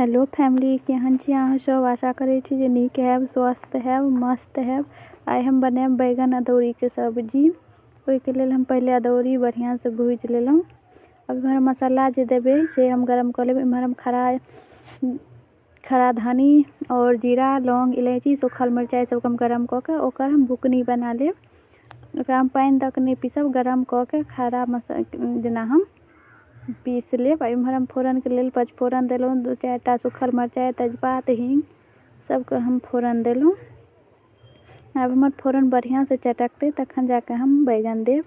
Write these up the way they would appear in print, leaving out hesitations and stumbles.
Hello family, केहन छी अहाँ सब? आशा करै छी जे नीक हैब, स्वस्थ हैब, मस्त हैब। आइ हम बनायब बैगन अदौरीके सब्जी। ओहिके लेल हम पहिले अदौरी बढ़िआँसँ भूजि लेलहुँ। अब इम्हर मसाला जे देबै से हम गरम कऽ लेबै। इम्हर हम खड़ा खड़ा धनी आओर जीरा, लौंग, इलायची, सूखल मिरचाइ सबके हम गरम कऽ के ओकर हम बुकनी बना लेब। ओकरा हम पानि दऽ कऽ नहि पीसब, गरम कऽ के खड़ा मसाला जेना हम पीस लेब। आ इम्हर हम फोरनके लेल पचफोरन देलहुँ, 2-4 टा सूखल मिरचाइ, तेजपात, हींग सबके हम फोरन देलहुँ। आब हमर फोरन बढ़िआँसँ चटकतै तखन जाकऽ हम बैगन देब।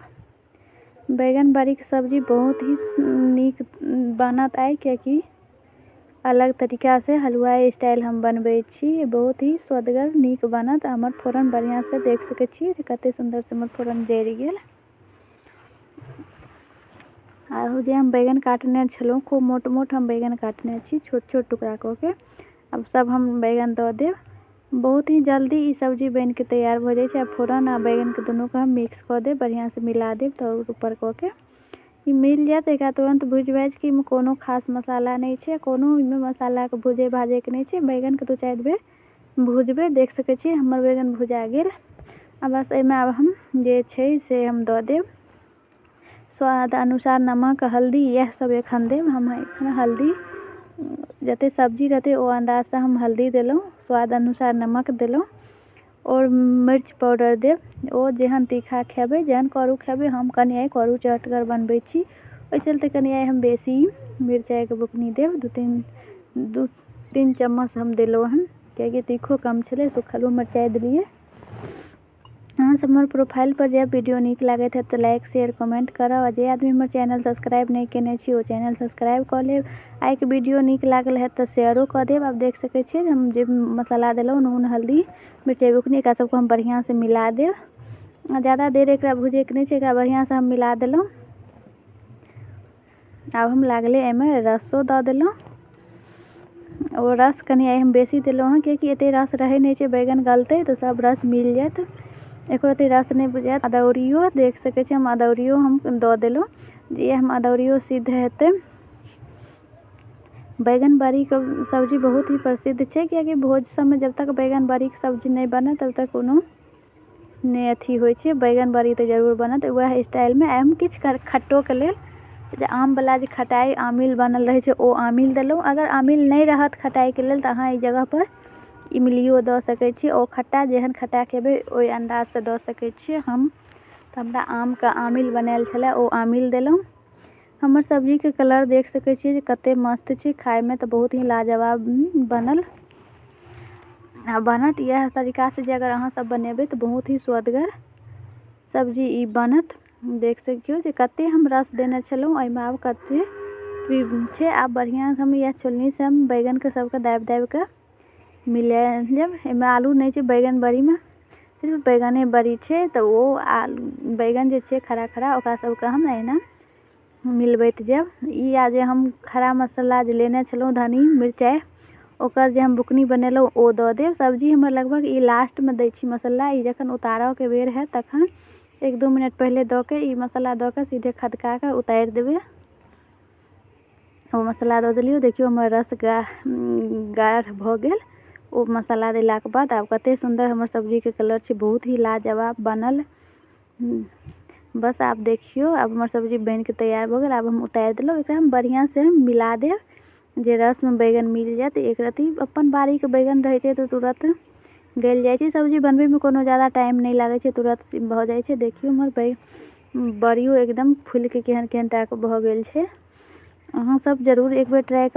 बैगन बड़ीके सब्जी बहुत ही नीक बनत आइ, कियाकि अलग तरीकासँ हलुआइ स्टाइल हम बनबै छी। बहुत ही स्वदगर नीक बनत। हमर फोरन बढ़िआँसँ देख सकै छी जे कतेक सुन्दरसँ हमर फोरन जरि गेल। आ जे हम बैगन काटने छलहुँ, खूब मोट मोट हम बैगन काटने छी, छोट छोट टुकड़ा कऽ के। आब सब हम बैगन दऽ देब। बहुत ही जल्दी ई सब्जी बनिके तैयार भऽ जाइ छै। आ फोरन आ बैगनके दुनूके हम मिक्स कऽ देब, बढ़िआँसँ मिला देब। तऽ ऊपर कऽ के ई मिल जायत। एकरा तुरन्त भुजि भाजिके, एहिमे कोनो खास मसाला नहि छै, कोनो ओहिमे मसालाके भुजै भाजैके नहि छै। बैगनके 2-4 बेर भुजबै। देख सकै छी हमर बैगन भुजा गेल। आ बस एहिमे आब हम जे छै से हम दऽ देब स्वाद अनुसार नमक, हल्दी, इएह सब एखन देब। हम एखन हल्दी जतेक सब्जी रहतै ओ अन्दाजसँ हम हल्दी देलहुँ, स्वाद अनुसार नमक देलहुँ आओर मिर्च पाउडर देब। ओ जेहन तीखा खेबै, जेहन करू खेबै। हम कनि आइ करू चहटगर बनबै छी, ओहि चलते कनि आइ हम बेसी मिरचाइके बुकनी देब। 2-3 चम्मच हम देलहुँ हन, कियाकि तीखो कम छलै, सुखलो मिरचाइ देलियै। अहाँ सब हमर प्रोफाइल पर जायब, वीडियो नीक लागैत हैत तऽ लाइक, शेयर, कमेंट करब। आ जे आदमी हमर चैनल सब्सक्राइब नहि केने छी ओ चैनल सब्सक्राइब कऽ लेब। आइके वीडियो नीक लागल हैत तऽ शेयरो कऽ देब। आब देख सकै छियै हम जे मसाला देलहुँ, नून, हल्दी, मिरचाइ बुकनी, एकरा सबके हम बढ़िआँसँ मिला देब। आ ज्यादा देर एकरा भुजैके नहि छै। एकरा बढ़िआँसँ हम मिला देलहुँ। आब हम लागले एहिमे रसो दऽ देलहुँ। ओ रस कनि आइ हम बेसी देलहुँ हँ, कियाकि एते रस रहै नहि छै। बैगन गलतै तऽ सब रस मिल जायत, एको रत्ती रस नहि बुझायत। अदौरियो देख सकै छी हम, अदौरियो हम दऽ देलहुँ जे हम अदौरियो सिद्ध हेतै। बैगन बड़ीके सब्जी बहुत ही प्रसिद्ध छै, कियाकि भोज सबमे जब तक बैगन बड़ीके सब्जी नहि बनत तब तक कोनो नहि अथी होइ छै। बैगन बड़ी तऽ जरूर बनत वएह स्टाइलमे। आइ हम किछु खट्टोके लेल जे आमवला जे खटाइ आमिल बनल रहै छै ओ आमिल देलहुँ। अगर आमिल नहि रहत खटाइके लेल तऽ अहाँ एहि जगहपर इमलियो दऽ सकै छी। ओ खट्टा जेहन खट्टा खेबै ओहि अन्दाजसँ दऽ सकै छियै। हम तऽ हमरा आमके आमिल बनायल छलै, ओ आमिल देलहुँ। हमर सब्जीके कलर देख सकै छियै जे कतेक मस्त छै। खाइमे तऽ बहुत ही लाजवाब बनल आ बनत। इएह तरीकासँ जे अगर अहाँ सब बनेबै तऽ बहुत ही स्वदगर सब्जी ई बनत। देख सकियौ जे कतेक हम रस देने छलहुँ एहिमे, आब कतेक छै। आब बढ़िआँसँ हम इएह छोलनीसँ हम बैगनके सबके दाबि दाबिके मिला लेब। एहिमे आलू नहि छै, बैगन बड़ीमे सिर्फ बैगने बड़ी छै। तऽ ओ आलू बैगन जे छै खड़ा खड़ा, ओकरा सबके हम एहिना मिलबैत जायब। ई आ जे हम खड़ा मसाला जे लेने छलहुँ, धनी मिरचाइ, ओकर जे हम बुकनी बनेलहुँ ओ दऽ देब। सब्जी हमर लगभग ई लास्टमे दै छी मसाला। ई जखन उतारऽके बेर हैत तखन 1-2 मिनट पहिले दऽ के ई मसाला दऽ के सीधे खदका के उतारि देबै। ओ मसाला दऽ देलियै। देखियौ हमर रस गाढ़ भऽ गेल ओ मसाला देलाके बाद। आब कतेक सुन्दर हमर सब्जीके कलर छै, बहुत ही लाजवाब बनल। बस आब देखियौ, आब हमर सब्जी बनिके तैयार भऽ गेल। आब हम उतारि देलहुँ। एकरा हम बढ़िआँसँ मिला देब जे रसमे बैगन मिल जायत। एक रत्ती अपन बाड़ीके बैगन रहै छै तऽ तुरन्त गलि जाइ छै। सब्जी बनबैमे कोनो ज्यादा टाइम नहि लागै छै, तुरन्त भऽ जाइ छै। देखियौ हमर बड़ियो एकदम फुलिके केहन केहन टाके भऽ गेल छै। अहाँ सब जरूर एक बेर ट्राइ कर।